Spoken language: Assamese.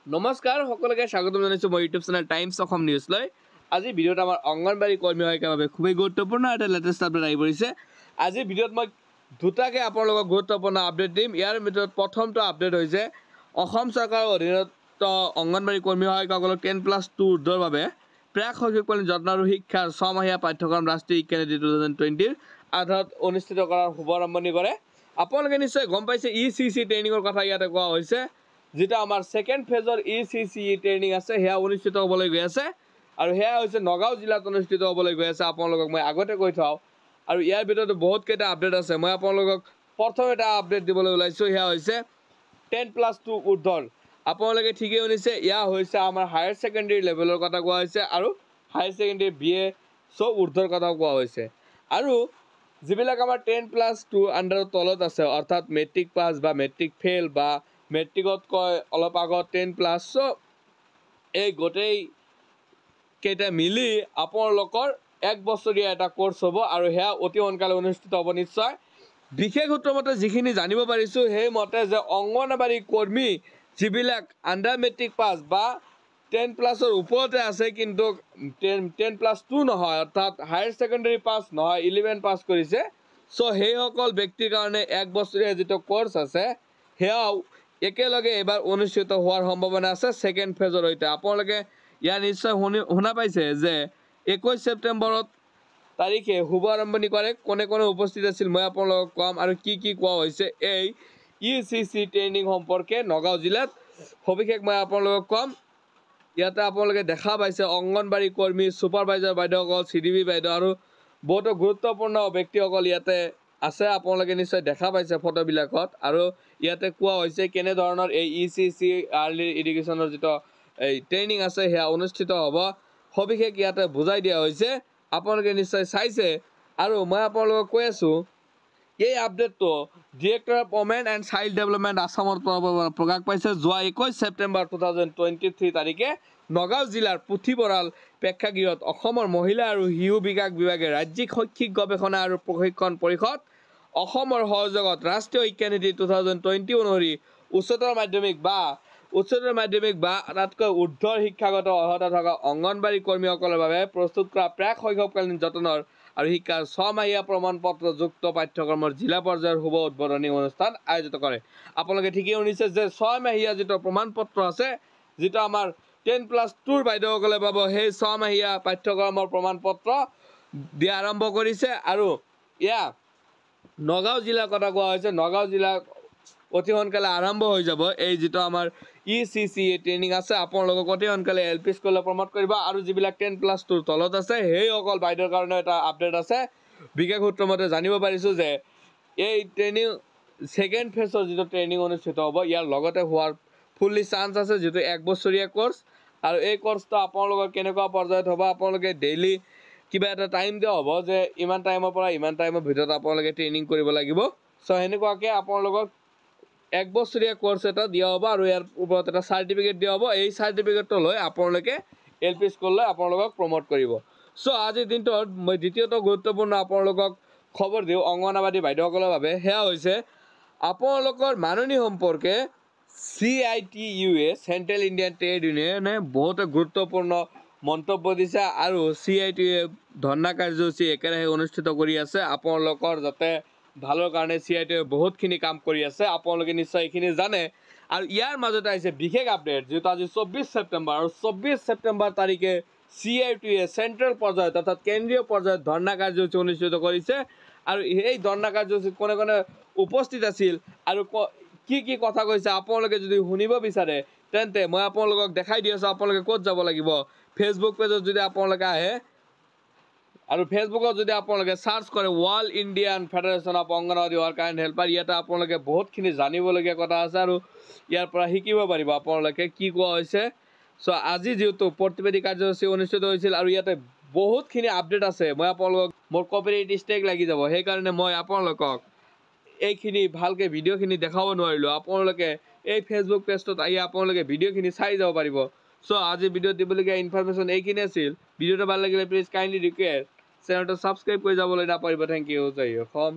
নমস্কাৰ, সকলোকে স্বাগতম জনাইছোঁ মই ইউটিউব চেনেল টাইমছ অসম নিউজলৈ। আজি ভিডিঅ'ত আমাৰ অংগনবাড়ী কৰ্মী সহায়িকাৰ বাবে খুবেই গুৰুত্বপূৰ্ণ এটা লেটেষ্ট আপডেট আহি পৰিছে। আজিৰ ভিডিঅ'ত মই দুটাকে আপোনালোকক গুৰুত্বপূৰ্ণ আপডেট দিম। ইয়াৰ ভিতৰত প্ৰথমটো আপডেট হৈছে অসম চৰকাৰৰ অধীনত অংগনবাড়ী কৰ্মী সহায়িকাসকলক 10+2 ঊৰ্ধৰ বাবে প্ৰাক শৈশৱকালীন যত্ন আৰু শিক্ষাৰ ছমহীয়া পাঠ্যক্ৰম ৰাষ্ট্ৰীয় শিক্ষানীতি 2020ৰ আধাৰত অনুষ্ঠিত কৰাৰ শুভাৰম্ভণি কৰে। আপোনালোকে নিশ্চয় গম পাইছে ECC ট্ৰেইনিঙৰ কথা ইয়াতে কোৱা হৈছে, যিটো আমাৰ ছেকেণ্ড ফেজৰ ECC training আছে, সেয়া অনুষ্ঠিত হ'বলৈ গৈ আছে আৰু সেয়া হৈছে নগাঁও জিলাত অনুষ্ঠিত হ'বলৈ গৈ আছে। আপোনালোকক মই আগতে কৈ থওঁ আৰু ইয়াৰ ভিতৰত বহুতকেইটা আপডেট আছে। মই আপোনালোকক প্ৰথম এটা আপডেট দিবলৈ ওলাইছোঁ, সেয়া হৈছে 10+2 ঊৰ্ধৰ। আপোনালোকে ঠিকেই শুনিছে, এয়া হৈছে আমাৰ হায়াৰ ছেকেণ্ডেৰী লেভেলৰ কথা কোৱা হৈছে আৰু হায়াৰ ছেকেণ্ডেৰী BA চব ঊৰ্ধৰ কথাও কোৱা হৈছে। আৰু যিবিলাক আমাৰ 10+2 আণ্ডাৰৰ তলত আছে, অৰ্থাৎ মেট্ৰিক পাছ বা মেট্ৰিক ফেইল বা মেট্ৰিকতকৈ অলপ আগত 10+, চ' এই গোটেই কেইটা মিলি আপোনালোকৰ এক বছৰীয়া এটা কোৰ্চ হ'ব আৰু সেয়া অতি সোনকালে অনুষ্ঠিত হ'ব। নিশ্চয় বিশেষ সূত্ৰ মতে যিখিনি জানিব পাৰিছোঁ সেইমতে যে অংগনবাড়ী কৰ্মী যিবিলাক আণ্ডাৰ মেট্ৰিক পাছ বা 10+ৰ ওপৰতে আছে, কিন্তু 10+2 নহয়, অৰ্থাৎ হায়াৰ ছেকেণ্ডেৰী পাছ নহয়, 11 পাছ কৰিছে, চ' সেইসকল ব্যক্তিৰ কাৰণে এক বছৰীয়া যিটো কোৰ্চ আছে সেয়াও একেলগে এইবাৰ অনুষ্ঠিত হোৱাৰ সম্ভাৱনা আছে ছেকেণ্ড ফেজৰ সৈতে। আপোনালোকে ইয়াৰ নিশ্চয় শুনা পাইছে যে 21 ছেপ্টেম্বৰত তাৰিখে শুভাৰম্ভণি কৰে। কোনে কোনে উপস্থিত আছিল মই আপোনালোকক ক'ম আৰু কি কি কোৱা হৈছে এই ECC training সম্পৰ্কে নগাঁও জিলাত সবিশেষ মই আপোনালোকক ক'ম। ইয়াতে আপোনালোকে দেখা পাইছে অংগনবাড়ী কৰ্মী, ছুপাৰভাইজাৰ বাইদেউসকল, CDB বাইদেউ আৰু বহুতো গুৰুত্বপূৰ্ণ ব্যক্তিসকল ইয়াতে আছে। আপোনালোকে নিশ্চয় দেখা পাইছে ফটোবিলাকত। আৰু ইয়াতে কোৱা হৈছে কেনেধৰণৰ এই ECC early এডুকেশ্যনৰ যিটো এই ট্ৰেইনিং আছে সেয়া অনুষ্ঠিত হ'ব, সবিশেষ ইয়াতে বুজাই দিয়া হৈছে, আপোনালোকে নিশ্চয় চাইছে। আৰু মই আপোনালোকক কৈ আছোঁ এই আপডেটটো Director of Women and Child Development আছামৰ তৰফৰ পৰা প্ৰকাশ পাইছে যোৱা 21 ছেপ্টেম্বৰ 2023 তাৰিখে নগাঁও জিলাৰ পুথিভঁৰাল প্ৰেক্ষাগৃহত অসমৰ মহিলা আৰু শিশু বিকাশ বিভাগে ৰাজ্যিক শৈক্ষিক গৱেষণা আৰু প্ৰশিক্ষণ পৰিষদ অসমৰ সহযোগত ৰাষ্ট্ৰীয় শিক্ষানীতি 2020 অনুসৰি উচ্চতৰ মাধ্যমিক বা তাতকৈ ঊৰ্ধৰ শিক্ষাগত অৰ্হতা থকা অংগনবাড়ী কৰ্মীসকলৰ বাবে প্ৰস্তুত কৰা প্ৰাক শৈশৱকালীন যতনৰ আৰু শিক্ষাৰ ছমহীয়া প্ৰমাণপত্ৰযুক্ত পাঠ্যক্ৰমৰ জিলা পৰ্যায়ৰ শুভ উদ্বোধনী অনুষ্ঠান আয়োজিত কৰে। আপোনালোকে ঠিকেই শুনিছে যে ছয়মহীয়া যিটো প্ৰমাণপত্ৰ আছে, যিটো আমাৰ 10+2ৰ বাইদেউসকলে পাব, সেই ছমহীয়া পাঠ্যক্ৰমৰ প্ৰমাণপত্ৰ দিয়া আৰম্ভ কৰিছে। আৰু এয়া নগাঁও জিলাৰ কথা কোৱা হৈছে, নগাঁও জিলা অতি সোনকালে আৰম্ভ হৈ যাব এই যিটো আমাৰ ECC training আছে। আপোনালোকক অতি সোনকালে LP স্কুললৈ প্ৰমোট কৰিব। আৰু যিবিলাক 10+2ৰ তলত আছে সেইসকল বাইদেউৰ কাৰণে এটা আপডেট আছে। বিশেষ সূত্ৰ মতে জানিব পাৰিছোঁ যে এই ট্ৰেইনিং ছেকেণ্ড ফেজৰ যিটো ট্ৰেইনিং অনুষ্ঠিত হ'ব ইয়াৰ লগতে হোৱাৰ ফুল্লি চান্স আছে, যিটো এক বছৰীয়া কোৰ্চ। আৰু এই কোৰ্চটো আপোনালোকৰ কেনেকুৱা পৰ্যায়ত হ'ব, আপোনালোকে ডেইলি কিবা এটা টাইম দিয়া হ'ব যে ইমান টাইমৰ পৰা ইমান টাইমৰ ভিতৰত আপোনালোকে ট্ৰেইনিং কৰিব লাগিব। চ' সেনেকুৱাকৈ আপোনালোকক এক বছৰীয়া কোৰ্চ এটা দিয়া হ'ব আৰু ইয়াৰ ওপৰত এটা চাৰ্টিফিকেট দিয়া হ'ব। এই চাৰ্টিফিকেটটো লৈ আপোনালোকে LP স্কুললৈ আপোনালোকক প্ৰমোট কৰিব। চ' আজিৰ দিনটোত মই দ্বিতীয়টো গুৰুত্বপূৰ্ণ আপোনালোকক খবৰ দিওঁ অংগনবাড়ী বাইদেউসকলৰ বাবে, সেয়া হৈছে আপোনালোকৰ মাননি সম্পৰ্কে CITU central Indian trade ইউনিয়নে বহুতো গুৰুত্বপূৰ্ণ মন্তব্য দিছে আৰু CITU ধৰ্ণা কাৰ্যসূচী একেৰাহে অনুষ্ঠিত কৰি আছে। আপোনালোকৰ যাতে ভালৰ কাৰণে CITU বহুতখিনি কাম কৰি আছে, আপোনালোকে নিশ্চয় এইখিনি জানে। আৰু ইয়াৰ মাজতে আহিছে বিশেষ আপডেট, যিহেতু আজি 24 ছেপ্টেম্বৰ আৰু 24 ছেপ্টেম্বৰ তাৰিখে CITU central পৰ্যায়ত অৰ্থাৎ কেন্দ্ৰীয় পৰ্যায়ত ধৰ্ণা কাৰ্যসূচী অনুষ্ঠিত কৰিছে। আৰু এই ধৰ্ণা কাৰ্যসূচীত কোনে কোনে উপস্থিত আছিল আৰু কি কি কথা কৈছে আপোনালোকে যদি শুনিব বিচাৰে তেন্তে মই আপোনালোকক দেখাই দি আছোঁ আপোনালোকে ক'ত যাব লাগিব। ফেচবুক পেজত যদি আপোনালোকে আহে আৰু ফেচবুকত যদি আপোনালোকে চাৰ্চ কৰে All Indian Federation of Anganwadi Worker and Helper, ইয়াতে আপোনালোকে বহুতখিনি জানিবলগীয়া কথা আছে আৰু ইয়াৰ পৰা শিকিব পাৰিব আপোনালোকে কি কোৱা হৈছে। চ' আজি যিহেতু প্ৰতিবাদী কাৰ্যসূচী অনুষ্ঠিত হৈছিল আৰু ইয়াতে বহুতখিনি আপডেট আছে, মই আপোনালোকক মোৰ কপিৰাইট ষ্ট্ৰাইক লাগি যাব, সেইকাৰণে মই আপোনালোকক এইখিনি ভালকৈ ভিডিঅ'খিনি দেখাব নোৱাৰিলোঁ। আপোনালোকে এই ফেচবুক পেজটোত আহি আপোনালোকে ভিডিঅ'খিনি চাই যাব পাৰিব। চ' আজি ভিডিঅ'ত দিবলগীয়া ইনফৰমেশ্যন এইখিনি আছিল। ভিডিঅ'টো ভাল লাগিলে প্লিজ কাইণ্ডলি ৰিকুৱেষ্ট চেনেলটো ছাবস্ক্ৰাইব কৰি যাবলৈ নাপাহৰিব। Thank you. Jay Assam.